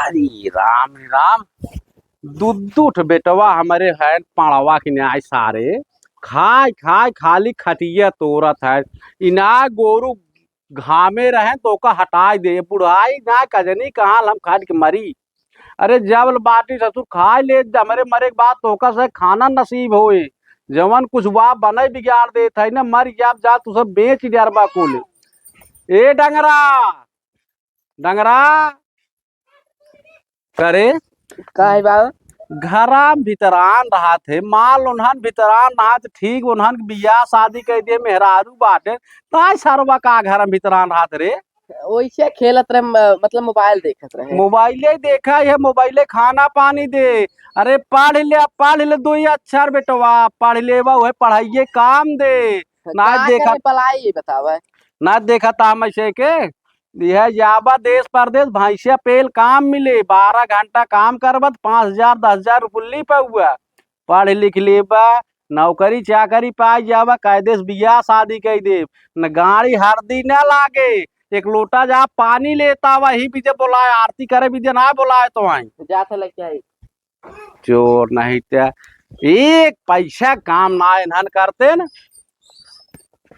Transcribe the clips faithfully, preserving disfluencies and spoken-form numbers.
अरे राम रे राम, दू दू ठो बेटवा हमरे हैं पड़वा के न्याय सारे, खाय खाय खाली खटिया तोरत है। इना गोरू घामे रहे तो ओका हटाय दे, बुढ़ाई ना कजनी कहाँ हम खाट के मरी। अरे जब बाटी ससुर खाय ले, हमरे मरे के बाद तोहका से खाना नसीब होए, जवन कुछ बा बने बिगाड़ देत है ना, मर जाब जा तू सब बेच डरबा कुल। ए डंगरा, डंगरा, करे का है बाबू? घरा में भितरान रहत है, माल उन्हन भितरान रहत, ठीक उन्हन के बियाह शादी कइ दे, मेहरारू बाटे, ताई सरवा का घर में भितरान रहत रे? ओइसे खेलत रहे, म-, मतलब मोबाइल देखत रहे। मोबाइले देखा है, मोबाइले खाना पानी दे। अरे पढ़ ले, पढ़ ले दो ही अक्षर बेटवा, पढ़ ले बा, उहे पढ़ाइए काम दे। ना का देखा करे पलाई बतावे। ना देखा ता हम ऐसे के, यह जाबा देश परदेश, भैंसिया पेल काम मिले, बारह घंटा काम करबत, पाँच हजार, दस हजार रुपये पउआ, पढ़ लिख लेबा, नौकरी चाकरी पाई जाबा, कायदे से बियाह शादी कइ देब, न गाड़ी हरदी न लागे, एक लोटा जा पानी लेता, वही बीजे बोलाए, आरती करे बीजे ना बोलाए तो आई। जात है लग जाए। चोर नहीं ते, एक पैसा काम ना इन्हन करते न।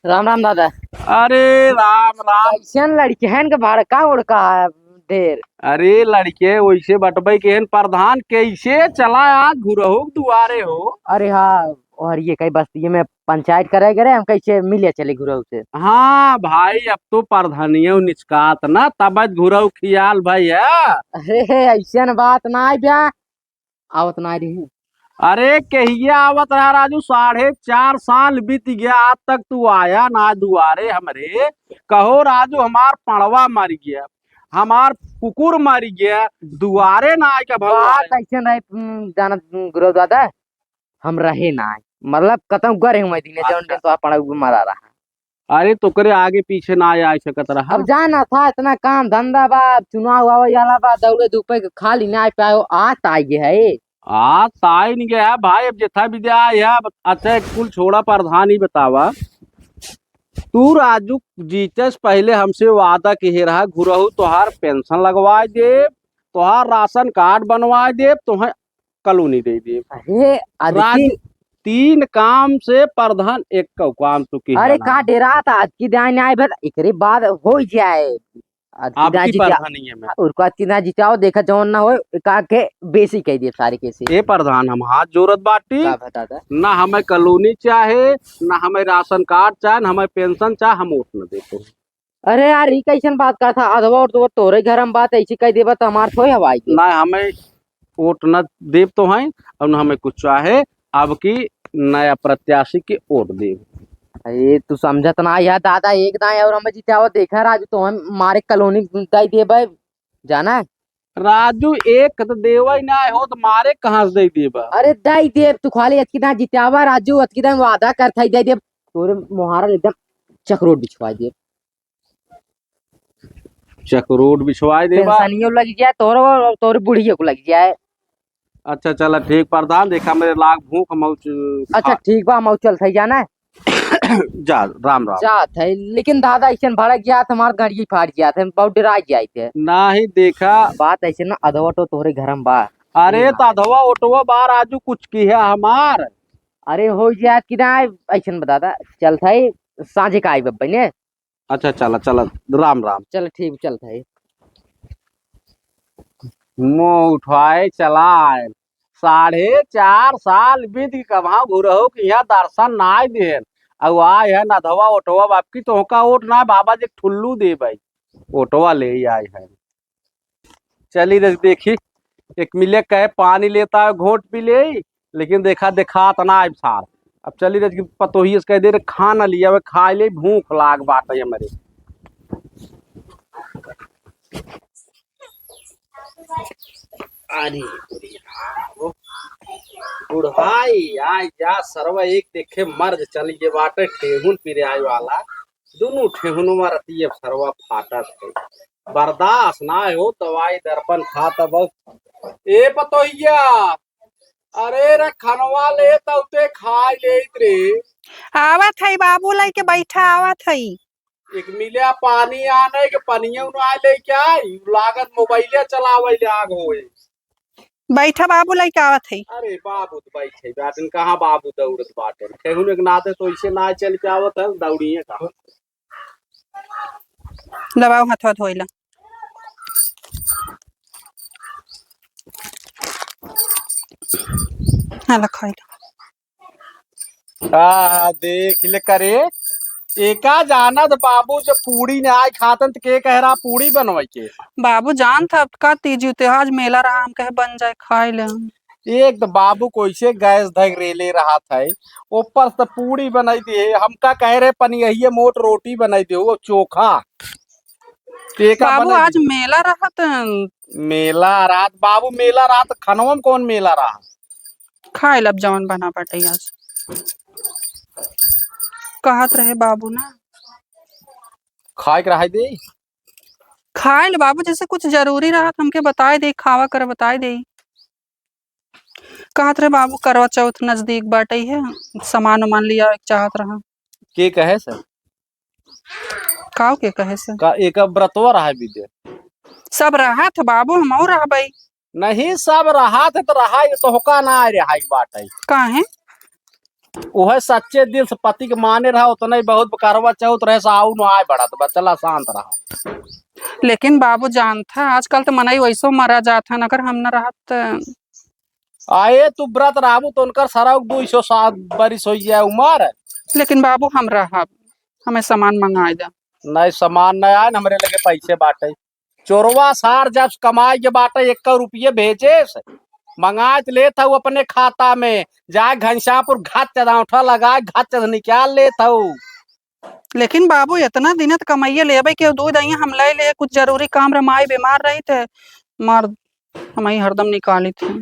राम राम दादा। अरे राम राम। कैसन लड़के हैं इनके भड़का उड़का है ढेर। अरे लड़के वैसे बटबे के हन प्रधान, कैसे चला आज घुरहु के दुआरे हो? अरे हाँ, और ये कई बस्ती में पंचायत करे करे हम कैसे मिले चले घुरहु से। हाँ भाई, अब तो प्रधानियों निचकात ना, तब घुरहु खियाल भाई है। अरे ऐसन बात ना है बे, आवत ना रही। अरे कहिया आवत रहा राजू, साढ़े चार साल बीत गया, आज तक तू आया ना दुआरे हमरे। कहो राजू, हमार पड़वा मर गया, हमार कुकुर मर गया, दुआरे ना आए का भगवान। बात ऐसे नहीं, हम्म, जानत, हम्म, गुरु दादा, हम रहे ना आए, मतलब कतहूँ गए हुए दिन, जौन दिन अच्छा। तो पड़वा मरा रहा। अरे तोकरे आगे पीछे ना आए सकत रहा। अब जाना था, इतना काम धंधा बा, चुनाव आवे वाला बा, दौड़े धूपे के खाली ना आए पाए, आज तो आए है। आज तो आए नहीं गया भाई, अब जेथा भी दे आए है। अब अच्छा, एक कुल छोड़ा, प्रधान ही बतावा, तू राजू जीते से पहले हमसे वादा किहे रहा, घुरहु तोहार पेंशन लगवाए देब, तोहार राशन कार्ड बनवाए देब, तोहे कॉलोनी दे देब। अरे अदिति, राजू, तीन काम से प्रधान एक कौ काम तू किहे अरे ना। का डेरा था, आज की दाई आए भर एकरे बाद हो जाए। आज की आपकी दाई जीता, प्रधानी है मैं। और को आज की दाई जिताओ, देखा जौन ना होए, का के बेसी कह दिए सारे के से। ए प्रधान, हम हाथ जोड़त बाटी। का बता दा? ना हमें कॉलोनी चाहे, ना हमें राशन कार्ड चाहे, ना हमें पेंशन चाहे, हम वोट न देते। अरे यार, ई कैसन बात करत हा? अधवा वोट तो तोरे घर में बात ऐसी कह देबा तो हमार थोड़ी हवा आई। ना हमें वोट न देब तो हैं और न हमें कुछ चाहे, अब की नया प्रत्याशी के वोट देब। अरे तू समझत ना यार दादा, एक दाएं और हमें जितावा, देखा राजू तो हम मारे कॉलोनी दे देबे, जाना है? राजू एक तो देवा ही ना हो तो मारे कहाँ से दे देबा? अरे दे देब, तू खाली अतकी दाएं जितावा राजू, अतकी दाएं वादा करत हा दे देब, तोरे मोहारा एकदम चकरोट बिछवा देब। चकरोट बिछवाए देबा। पेंशनियो लग जाए तोरो और तोरे बुढ़ियो को लग जाए। अच्छा चला ठीक प्रधान, देखा मेरे लाग भूख मौज अच्छा खा। ठीक बा, मौज चलत है जाना है। जा राम राम। जात है, लेकिन दादा ऐसे भड़क जात, हमार गाड़ी फाट जात है, बहुत डरा जाए थे। नाही देखा। बात ऐसे ना अधवा तो तोहरे घर में बा। अरे ये तो ना। अधवा ओटवा बा राजू कुछ किहे हमार। अरे हो जात कि ना, ऐसे बता दा, चलत है साँझे का आई बब्बे ने। अच्छा चला चला, राम राम। चल ठीक चलत है। मुँह उठवाए चला आए। साढ़े चार साल बीत के कबहूँ घुरहु के यहाँ दर्शन नाय देन। अउ आए है नधवा ओटवा बाप की, तोहका ओट ना बाबा जी ठुल्लू देबै। ओटवा ले ही आए है। चली रे देखी, एक मिले कहे पानी लेता है, घोट पी ले, लेकिन देखा, देखा तना आइब सार। अब चली रे, पतोहिए से कह दे रे, खा न लिया, वे खाए ले, भूख लाग बाटे हमरे। अरे बुढ़ाई, आय जा सरवा, एक देखे मर्द चल गए बाटे, ठेहुन पिराए वाला, दुनू ठेहुनवा रतिये सरवा फाटत है। बर्दाश्त ना हो, दवाई दर्पण खा तब। ए पतोहिया, अरे रे खनवा ले तौते खाए लेत रे। आवत है बाबू, लइके बैठा, आवत है। एक मिलिया पानी आने के, पनिया उना लेके आई, लागत मोबाइले चलावे ले आग होए। बैठा बाबू, लइका आवत है। अरे बाबू तो बैठे बाटन, कहाँ बाबू दौड़त बाटन? केहू एक नाते तो ऐसे ना चल के आवत है, दौड़िए कहाँ? दबाओ, हथवा धोइला। हाँ, ला खाइला। आ, देख ले करे, एका जानत बाबू जब पूड़ी नाई खातन त के कह रहा पूड़ी बनवाई के? बाबू जानत ह, अब का तीज त्योहार, आज मेला रहा, हम कहे बन जाए, खाए ले हम। एक त बाबू कैसे गैस धक रेले रहत है, ऊपर से पूड़ी बनाई दे, हमका कह रहे पनियहिए मोट रोटी बनाई दे, वो चोखा। त एका बाबू बनाई आज दे। मेला रहत। मेला रात बाबू, मेला रात खनवा में कौन मेला रहा? खाए लब जवन बना बाटे आज। कहत रहे बाबू ना। खाए के रहाई दे? खाए ले बाबू, जैसे कुछ जरूरी रहा त हमके बताए दे, खावा कर बताए दे। कहत रहे बाबू करवा चौथ नजदीक बाटे है, सामान उमान लिया चाहत रहा। के कहे से? काव के कहे से? का एक व्रतवा रहा विद्या? सब रहा था बाबू, हमहू रहबई। नहीं, सब रहा थे तो रहा, ये तो होका ना आए रहा एक बात है। काहे? वह सच्चे दिल से पति के माने रहा, उतना ही बहुत करवा चौथ रहे, साऊ न आए बढ़त, बचला शांत रहा। लेकिन बाबू जानत ह, आजकल तो मनई वैसो मरा जात है, अगर हम न रहत त। आए तू व्रत रहबू तो उनकर सरऊ दुई सौ सात बरिस हो जाए उमर। लेकिन बाबू हम रहब, हमें सामान मंगाए दे। नहीं, सामान नहीं आए न, हमरे लगे पैसे बाटे। चोरवा सार जब कमाए के बाटे एक रुपये भेजे से, मंगाए त लेत हऊ अपने खाता में, जाए घनश्यामपुर घच से औंठा लगाए घच से निकाल लेत हऊ। लेकिन बाबू इतना दिन त कमाइए लेबे के दूध आइए हम ले ले, कुछ जरूरी काम रहे, माई बीमार रही थे, मार हमारी हरदम निकाली थे।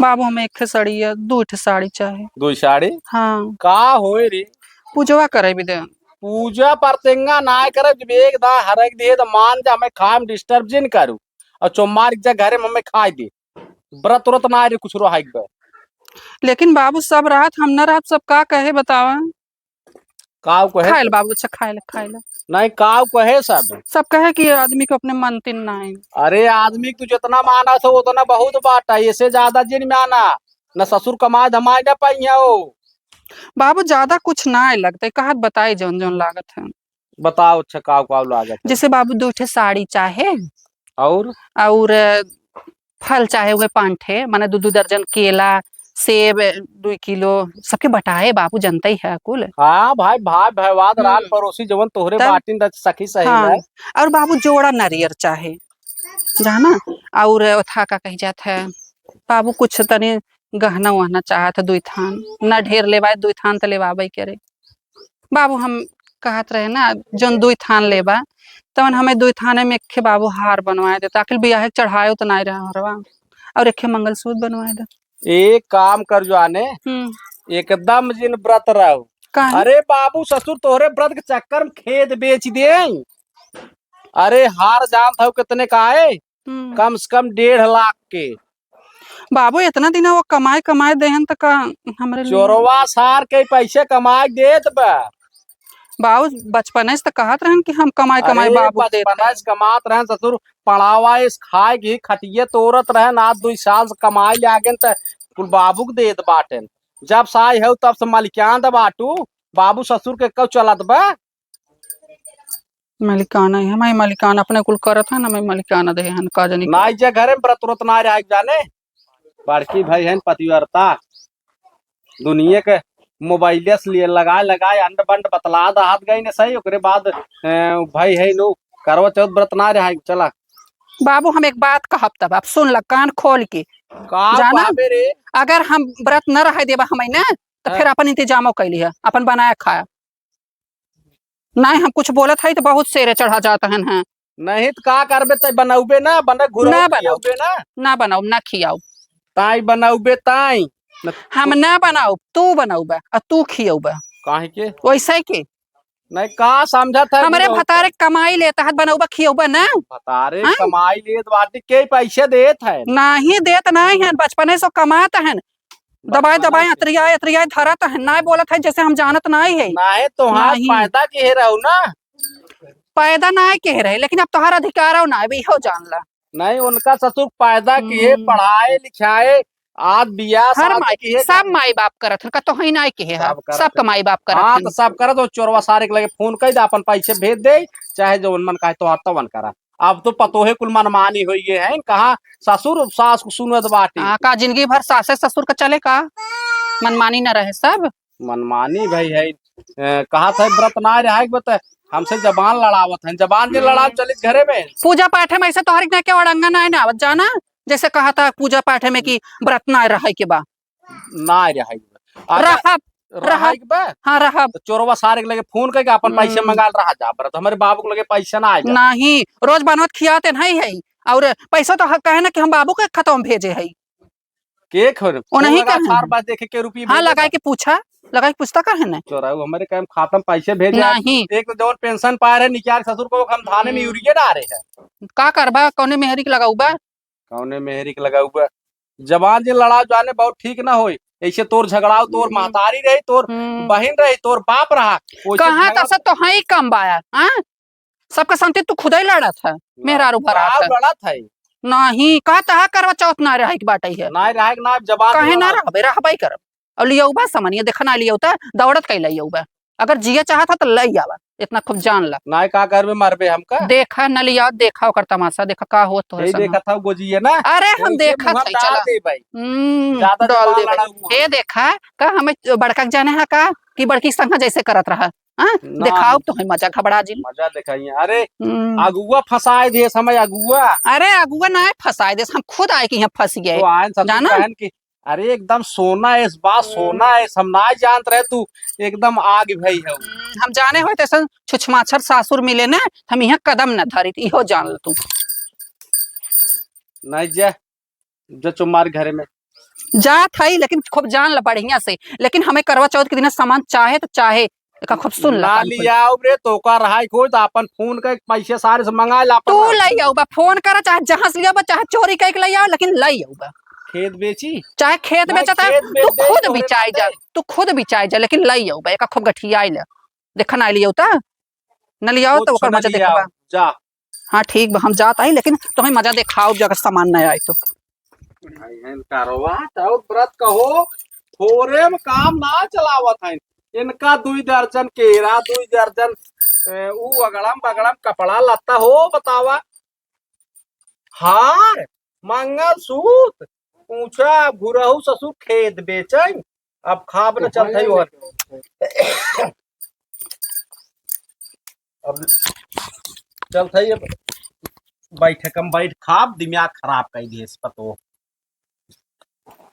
बाबू हमें एक ठे साड़ी या दू ठे साड़ी चाहे। दो साड़ी? हाँ। का होए रे? पूजवा करे भी दे। पूजा परतेंगा ना करे, जब एक दा हरक दिए तो मान जा, हमें खाए में डिस्टर्ब जिन करू। और चोमार के जा घरे में हमें खाए दे। व्रत व्रत ना रे कुछ रोहाई के बा। लेकिन बाबू सब रहत हम ना रहत, सब का कहे बतावा? काव कहे खाइल से? बाबू, अच्छा खाइल, खाइल। नहीं, काव कहे सब? सब कहे कि आदमी को अपने मानते ना है। अरे आदमी तू जितना माना सो उतना बहुत बात है, इससे ज्यादा जिन माना। न ससुर कमाए धमाए न पाइया हो। बाबू ज्यादा कुछ ना लगते, कहत बताई जौन जौन लागत है। बताओ अच्छा काव काव लागत है? जैसे बाबू दो ठे साड़ी चाहे। और? और फल चाहे हुए पाँच ठे, माने दू दू दर्जन केला, सेब, दुई किलो, सबके बटाए बाबू, जनते ही है कुल। हाँ भाई, भाई, भाईवाद, हम्म। रान पड़ोसी जवन तोहरे तब? बाटिन रच सखी सहेली हाँ। है। और बाबू जोड़ा नारियर चाहे, जाना, और था का कही जात है, बाबू कुछ तनी गहना वहना चाहत है दुई थान, ना ढेर लेवाए, दुई थान त लेवाबे करे। बाबू हम कहत रहे ना, जौन दुई थान लेबा, तवन हमें दुई थाने में एक ठे बाबू हार बनवाए देता। आखिर बियाहे चढ़ायो तो नाई रहा हरवा, और एक ठे मंगलसूत्र बनवाए दे। एक काम कर जाने, हम्म। एकदम जिन व्रत रहो। काहे? अरे बाबू ससुर तोहरे व्रत के चक्कर में खेत बेच दे। अरे हार जानत हो कितने का है? हम्म। कम से कम डेढ़ लाख के। बाबू, इतना दिन वो कमाए, कमाए देहन त का हमरे लिए? चोरवा सार के पैसे कमाए देत बा। बाबू, बचपने से त कहत रहन कि हम कमाए, कमाए अरे, बाबू देत बचपने हन। से कमात रहन ससुर, पड़ावा इस खाए के खटिये तोरत रहन, आज दुई साल से कमाए लागे त कुल बाबू के देत बाटेन। जब से आए हो तब से मलिकान द बाटू, बाबू ससुर के कब चलत बा? मलिकाना है, हमारी मलिकाना अपने कुल करत है ना, हमारी मलिकाना दे हन, का जानी का। नाई जे घरे में व्रत व्रत ना रहा जाने, बड़की भाई हन पतिव्रता, दुनिया के मोबाइले से लिए लगाए लगाए अंड बंड बतला दहात गई ने सही, ओकरे बाद, ए, भाई है नो करवा चौथ व्रत ना रहा, चला। बाबू हम एक बात कहब तब आप सुन ल कान खोल के। का जाना? कहबे रे? अगर हम व्रत न रहे देबा हमें ना, तो हाँ। फिर अपन इंतजामो कैली है, अपन बनाया खाया। नहीं, हम कुछ बोलत हई त बहुत शेरे चढ़ा जात हन, हैं। नहीं त का करबे, तै बनौबे ना, बने घुरौ ना बनाओ। खियौबे ना। ना बनाओ, ना खियाओ। ताई बनौबे ताई। न हम तू ना बनाओ, तू बनौबा, आ तू खियौबा। काहे के? वैसे के? नहीं, का समझत है हमरे बुढ़ऊ? भतारे के कमाई लेत हत, बनौबा खियौबा ना? भतारे हाँ? कमाई लेत बाटी, के पैसे देत है? नहीं देत नहीं है, बचपने से कमात है। दबाए, बचपने दबाए, से। अतरियाए, अतरियाए धरत है, नाय बोलत है, जैसे हम जानत नाय है। नाय तो हाँ, नाहीं। पैदा किहे रहू ना। पैदा नाहीं किहे रहे, लेकिन अब तोहार अधिकारौ नाहीं, अब इहो जान ला। नहीं, उनका ससुर पैदा किहे, हम्म। पढ़ाए लिखाए, आज बियाह हर शादी माई, किहे सब जान। माई बाप करत हन, का तोहई नाहीं किहे है, सब करत सबका हन। माई बाप करत हाँ, हन। तो सब करत हो, चोरवा सारे के लगे फोन कइ दे, अपन पैसे भेज दे, चाहे जवन मन कहे तोहार तवन करा। अब तो पतोहे कुल मनमानी होइ गए हैं, कहाँ ससुर सास को सुनत बाटे। हाँ, का जिंदगी भर सासे ससुर का चले का? मनमानी न रहे सब। मनमानी भाई है, ए, कहा था व्रत ना रहे के बता, हमसे जबान लड़ावत हैं, जबान जे लड़ाव हम्म। चलित घरे में। पूजा पाठे में ऐसे तोहरी के ओड़ंगा ना आवत जाना, जैसे कहा था पूजा पाठे में कि व्रत ना रहे के बा। ना रहे के बा। अच्छा, रहब, रहे रहब। के बा? हाँ, रहब। तो चोरवा सारे के लगे फोन करके अपन पैसे हम्म। मंगा रहा जा, व्रत हमरे बाबू के लगे पैसा ना आएगा। नहीं, रोज बनवत खियाते नहीं है, और पैसा तो ह-, कहे ना कि हम बाबू के खाता में भेजे है। के खोल? उन्हीं फोन लगा का है। चार बार देखे के रुपये हाँ, भेजे लगाए बा। के पूछा, लगाए के पूछता काहे ना? चोराऊ, हमरे काम खाता में पैसे भेजे आप। नहीं। एक तो जौन पेंशन पाए रहे, निकाल ससुर को हम थाने में हम्म। यूरिया डारे हैं। का करबा, कौने मेहरी के लगाऊ बा? कौने मेहरी के लगाऊ बा? जबान जे लड़ाव जाने बहुत ठीक ना होई। ऐसे तोर झगड़ाओ, तोर हम्म। महतारी रही, तोर हम्म। बहिन रही, तोर बाप रहा, वैसे कहाँ झगड़ा तसे तो है ही कम बाया, हाँ? सबका संती तू खुदे लड़त है, ना, मेहरारू भरा का है। लड़त है? नहीं, का तहा करवा चौथ ना रहे के बाटे है। ना रहे के ना, जबान काहे ना ना रहबे, रहबे करब। और लियौबा समनिया, देखा ना लियौ त दौड़त कई लियौबा। अगर जिए चाहत है तो लई आवा, इतना खूब जान ला। ना का करबे, मरबे हमका? देखा न लिया, देखा ओकर तमाशा, देखा का होत तो है यही समा। देखा था गोजिए ना, अरे हम वैसे देखा मुँह था, डाल चला। दे भाई। हम्म, ज्यादा डाल जबान दे भाई। लड़ाऊ मत। ए देखा, का हमें बड़का के जाने है का कि बड़की संग जैसे करत रहा? हाँ? ना। देखाओ तो है मजा, घबरा जिन। मजा देखाइए। अरे, हम्म। अगुआ फंसाए दे समय अगुआ। अरे, अगुआ ना फंसाए दे, हम खुद आए कि यहाँ फंस गए। तो आयन ससुर जाना? कहन कि, "अरे, एकदम सोना है इस बात, सोना है, हम ना जानत रहे तू एकदम आग भई है।" हम्म, हम जाने होते ऐसन छुछमाछर सासुर मिले ना, हम यहाँ कदम न धरित, इहो जान ल तू। नहीं जा, जो चुमार घरे में। जात हई, लेकिन खूब जान ल बढ़िया से। लेकिन हमें करवा चौथ के दिन सामान चाहे तो चाहे, एका खूब सुन ल, ना कान खोल। लियाओ रे, तो का रहाई खोज, तो अपन फोन के पैसे सारे से मंगा ला, अपन तू रख। ले आऊ बा, फोन करा, चाहे जहाँ से लियाओ बा, चाहे चोरी करके ले आओ, लेकिन ले आऊ बा। खेत बेची? चाहे खेत नहीं, बेचा, चाहे खेत बेच तू दे, खुद तोरे बिचाई जा, नाते। तू खुद बिचाई जा, लेकिन ले आऊ बा, एका खूब गठियाई ले। देखा ना लियाओ ता, न लियाओ वो तो ओकर छोड़ मजा दिया, देखबा। जा। हाँ, ठीक बा, हम जात आई, लेकिन तुम्हें मजा देखाओ, जो अगर सामान नहीं आए तो। भाई, हैं कारवा, चाहे व्रत कहो, थोरे में काम ना चलावत हैं। इनका दुई दर्जन केरा, दुई दर्जन, ए, ऊ अगड़म बगड़म कपड़ा लत्ता हो, बतावा। हार, मंगलसूत्र, पूछा, घुरहु ससुर खेत बेचै, अब खाब न चलत है ओहर। अब चलत है, अब बैठक हम बैठ खाब, दिमाग खराब कर दिए इस पतो।